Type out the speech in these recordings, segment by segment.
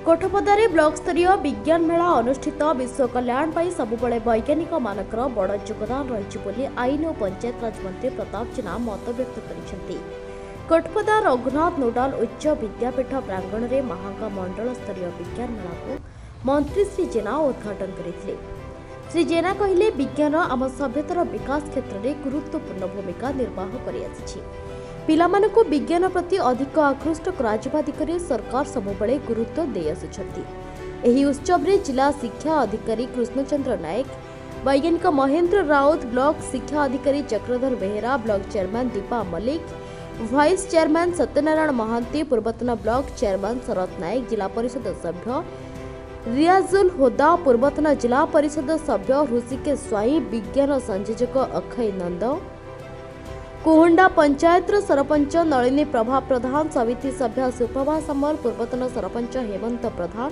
କୋଠପଦାରେ block ସ୍ତରୀୟ ବିଜ୍ଞାନ ମେଳା ଅନୁଷ୍ଠିତ। ବିଶ୍ୱ କଲ୍ୟାଣ ପାଇଁ ସବୁବେଳେ ବୈଜ୍ଞାନିକମାନଙ୍କର ବଡ଼ ଯୋଗଦାନ ରହିଛି ବୋଲି ଆଇନ ଓ ପଞ୍ଚାୟତରାଜ ମନ୍ତ୍ରୀ ପ୍ରତାପ ଜେନା ମତବ୍ୟକ୍ତ କରିଛନ୍ତି। କୋଠପଦା ରଘୁନାଥ ନୋଡାଲ ଉଚ୍ଚ ବିଦ୍ୟାପୀଠ ପ୍ରାଙ୍ଗଣରେ ମାହାଙ୍ଗା ମଣ୍ଡଳ ସ୍ତରୀୟ ବିଜ୍ଞାନ ମେଳାକୁ ମନ୍ତ୍ରୀ ଶ୍ରୀ ଜେନା ଉଦ୍ଘାଟନ କରିଥିଲେ। ଶ୍ରୀ ଜେନା କହିଲେ, ବିଜ୍ଞାନ ଆମ ସଭ୍ୟତାର ବିକାଶ କ୍ଷେତ୍ରରେ ଗୁରୁତ୍ୱପୂର୍ଣ୍ଣ ଭୂମିକା ନିର୍ବାହ କରିଆସିଛି। ପିଲାମାନଙ୍କୁ ବିଜ୍ଞାନ ପ୍ରତି ଅଧିକ ଆକୃଷ୍ଟ କରାଯିବା ଦିଗରେ ସରକାର ସବୁବେଳେ ଗୁରୁତ୍ୱ ଦେଇଆସୁଛନ୍ତି। ଏହି ଉତ୍ସବରେ ଜିଲ୍ଲା ଶିକ୍ଷା ଅଧିକାରୀ କୃଷ୍ଣଚନ୍ଦ୍ର ନାୟକ, ବୈଜ୍ଞାନିକ ମହେନ୍ଦ୍ର ରାଉତ, ବ୍ଲକ ଶିକ୍ଷା ଅଧିକାରୀ Chakradhar Behera, block chairman Deepa Mallick, vice chairman Satyanarayan Mohanty, ପୂର୍ବତନ ବ୍ଲକ ଚେୟାରମ୍ୟାନ୍ ଶରତ ନାୟକ, ଜିଲ୍ଲା ପରିଷଦ ସଭ୍ୟ ରିଆଜୁଲ ହୋଦା, ପୂର୍ବତନ ଜିଲ୍ଲା ପରିଷଦ ସଭ୍ୟ ହୃଷିକେଶ ସ୍ୱାଇଁ, ବିଜ୍ଞାନ ସଂଯୋଜକ ଅକ୍ଷୟ ନନ୍ଦ, କୁହୁଣ୍ଡା ପଞ୍ଚାୟତର ସରପଞ୍ଚ ନଳିନୀ ପ୍ରଭା ପ୍ରଧାନ, ସମିତି ସଭ୍ୟା ସୁପ୍ରଭା ସାମଲ, ପୂର୍ବତନ ସରପଞ୍ଚ ହେମନ୍ତ ପ୍ରଧାନ,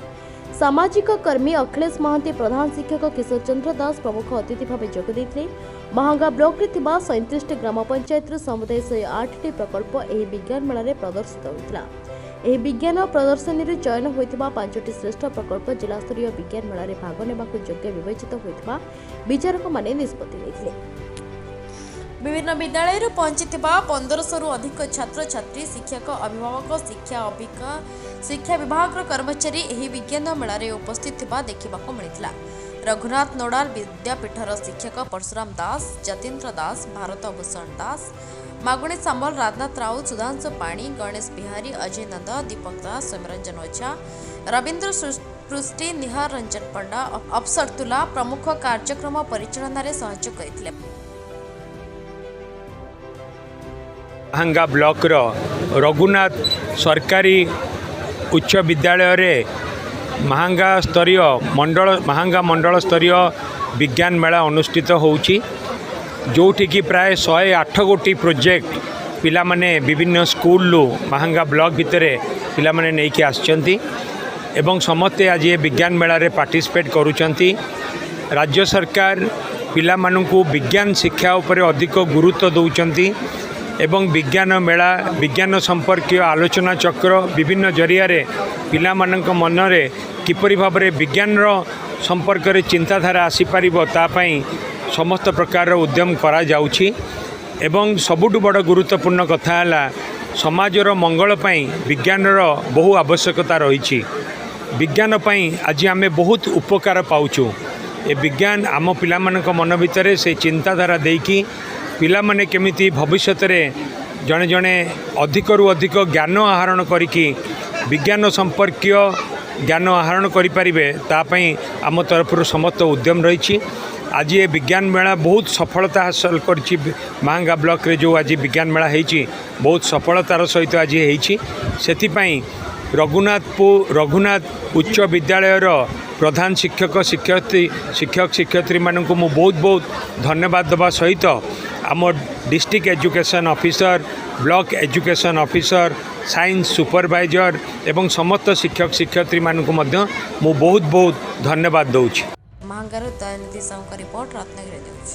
ସାମାଜିକ କର୍ମୀ ଅଖିଳେଶ ମହାନ୍ତି, ପ୍ରଧାନ ଶିକ୍ଷକ କିଶୋର ଚନ୍ଦ୍ର ଦାସ ପ୍ରମୁଖ ଅତିଥି ଭାବେ ଯୋଗ ଦେଇଥିଲେ। ମାହାଙ୍ଗା ବ୍ଲକରେ ଥିବା 37ଟି ଗ୍ରାମ ପଞ୍ଚାୟତରୁ ସମୁଦାୟ 108ଟି ପ୍ରକଳ୍ପ ଏହି ବିଜ୍ଞାନ ମେଳାରେ ପ୍ରଦର୍ଶିତ ହୋଇଥିଲା। ଏହି ବିଜ୍ଞାନ ପ୍ରଦର୍ଶନୀରୁ ଚୟନ ହୋଇଥିବା 5ଟି ଶ୍ରେଷ୍ଠ ପ୍ରକଳ୍ପ ଜିଲ୍ଲାସ୍ତରୀୟ ବିଜ୍ଞାନ ମେଳାରେ ଭାଗ ନେବାକୁ ଯୋଗ୍ୟ ବିବେଚିତ ହୋଇଥିବା ବିଚାରକମାନେ ନିଷ୍ପତ୍ତି ନେଇଥିଲେ। ବିଭିନ୍ନ ବିଦ୍ୟାଳୟରୁ ପହଞ୍ଚିଥିବା 1500ରୁ ଅଧିକ ଛାତ୍ରଛାତ୍ରୀ, ଶିକ୍ଷକ, ଅଭିଭାବକ, ଶିକ୍ଷା ବିଭାଗର କର୍ମଚାରୀ ଏହି ବିଜ୍ଞାନ ମେଳାରେ ଉପସ୍ଥିତ ଥିବା ଦେଖିବାକୁ ମିଳିଥିଲା। ରଘୁନାଥ ନୋଡାଲ ବିଦ୍ୟାପୀଠର ଶିକ୍ଷକ ପରଶୁରାମ ଦାସ, ଯତୀନ୍ଦ୍ର ଦାସ, ଭାରତ ଭୂଷଣ ଦାସ, ମାଗୁଣୀ ସାମଲ, ରାଜନାଥ ରାଉତ, ସୁଧାଂଶୁ ପାଣି, ଗଣେଶ ବିହାରୀ, ଅଜୟ ନନ୍ଦ, ଦୀପକ ଦାସ, ସୌମ୍ୟରଞ୍ଜନ ଓଝା, ରବୀନ୍ଦ୍ର ପୃଷ୍ଟି, ନିହାର ରଞ୍ଜନ ପଣ୍ଡା, ଅଫସର ତୁଲା ପ୍ରମୁଖ କାର୍ଯ୍ୟକ୍ରମ ପରିଚାଳନାରେ ସହଯୋଗ କରିଥିଲେ। ମାହାଙ୍ଗା ବ୍ଲକର ରଘୁନାଥ ସରକାରୀ ଉଚ୍ଚ ବିଦ୍ୟାଳୟରେ ମାହାଙ୍ଗା ସ୍ତରୀୟ ମଣ୍ଡଳ, ମାହାଙ୍ଗା ମଣ୍ଡଳ ସ୍ତରୀୟ ବିଜ୍ଞାନ ମେଳା ଅନୁଷ୍ଠିତ ହେଉଛି, ଯେଉଁଠିକି ପ୍ରାୟ 108 ଗୋଟି ପ୍ରୋଜେକ୍ଟ ପିଲାମାନେ ବିଭିନ୍ନ ସ୍କୁଲରୁ ମାହାଙ୍ଗା ବ୍ଲକ ଭିତରେ ପିଲାମାନେ ନେଇକି ଆସିଛନ୍ତି ଏବଂ ସମସ୍ତେ ଆଜି ଏ ବିଜ୍ଞାନ ମେଳାରେ ପାର୍ଟିସିପେଟ୍ କରୁଛନ୍ତି। ରାଜ୍ୟ ସରକାର ପିଲାମାନଙ୍କୁ ବିଜ୍ଞାନ ଶିକ୍ଷା ଉପରେ ଅଧିକ ଗୁରୁତ୍ୱ ଦେଉଛନ୍ତି ଏବଂ ବିଜ୍ଞାନ ମେଳା, ବିଜ୍ଞାନ ସମ୍ପର୍କୀୟ ଆଲୋଚନା ଚକ୍ର ବିଭିନ୍ନ ଜରିଆରେ ପିଲାମାନଙ୍କ ମନରେ କିପରି ଭାବରେ ବିଜ୍ଞାନର ସମ୍ପର୍କରେ ଚିନ୍ତାଧାରା ଆସିପାରିବ, ତା ପାଇଁ ସମସ୍ତ ପ୍ରକାରର ଉଦ୍ୟମ କରାଯାଉଛି। ଏବଂ ସବୁଠୁ ବଡ଼ ଗୁରୁତ୍ୱପୂର୍ଣ୍ଣ କଥା ହେଲା, ସମାଜର ମଙ୍ଗଳ ପାଇଁ ବିଜ୍ଞାନର ବହୁ ଆବଶ୍ୟକତା ରହିଛି। ବିଜ୍ଞାନ ପାଇଁ ଆଜି ଆମେ ବହୁତ ଉପକାର ପାଉଛୁ। ଏ ବିଜ୍ଞାନ ଆମ ପିଲାମାନଙ୍କ ମନ ଭିତରେ ସେ ଚିନ୍ତାଧାରା ଦେଇକି ପିଲାମାନେ କେମିତି ଭବିଷ୍ୟତରେ ଜଣେ ଜଣେ ଅଧିକରୁ ଅଧିକ ଜ୍ଞାନ ଆହରଣ କରିକି ବିଜ୍ଞାନ ସମ୍ପର୍କୀୟ ଜ୍ଞାନ ଆହରଣ କରିପାରିବେ, ତା ପାଇଁ ଆମ ତରଫରୁ ସମସ୍ତ ଉଦ୍ୟମ ରହିଛି। ଆଜି ଏ ବିଜ୍ଞାନ ମେଳା ବହୁତ ସଫଳତା ହାସଲ କରିଛି। ମାହାଙ୍ଗା ବ୍ଲକରେ ଯେଉଁ ଆଜି ବିଜ୍ଞାନ ମେଳା ହେଇଛି, ବହୁତ ସଫଳତାର ସହିତ ଆଜି ହେଇଛି। ସେଥିପାଇଁ ରଘୁନାଥ ଉଚ୍ଚ ବିଦ୍ୟାଳୟର ପ୍ରଧାନ ଶିକ୍ଷକ, ଶିକ୍ଷୟିତ୍ରୀ, ଶିକ୍ଷକ ଶିକ୍ଷୟିତ୍ରୀମାନଙ୍କୁ ମୁଁ ବହୁତ ବହୁତ ଧନ୍ୟବାଦ ଦେବା ସହିତ ଆମ district education officer, block education officer, science supervisor ଏବଂ ସମସ୍ତ ଶିକ୍ଷକ ଶିକ୍ଷୟିତ୍ରୀମାନଙ୍କୁ ମଧ୍ୟ ମୁଁ ବହୁତ ବହୁତ ଧନ୍ୟବାଦ ଦେଉଛି। ମାହାଙ୍ଗାରୁ ଦୟାନିଧି ସାହୁଙ୍କ ରିପୋର୍ଟ, ରତ୍ନଗିରି ନ୍ୟୁଜ୍।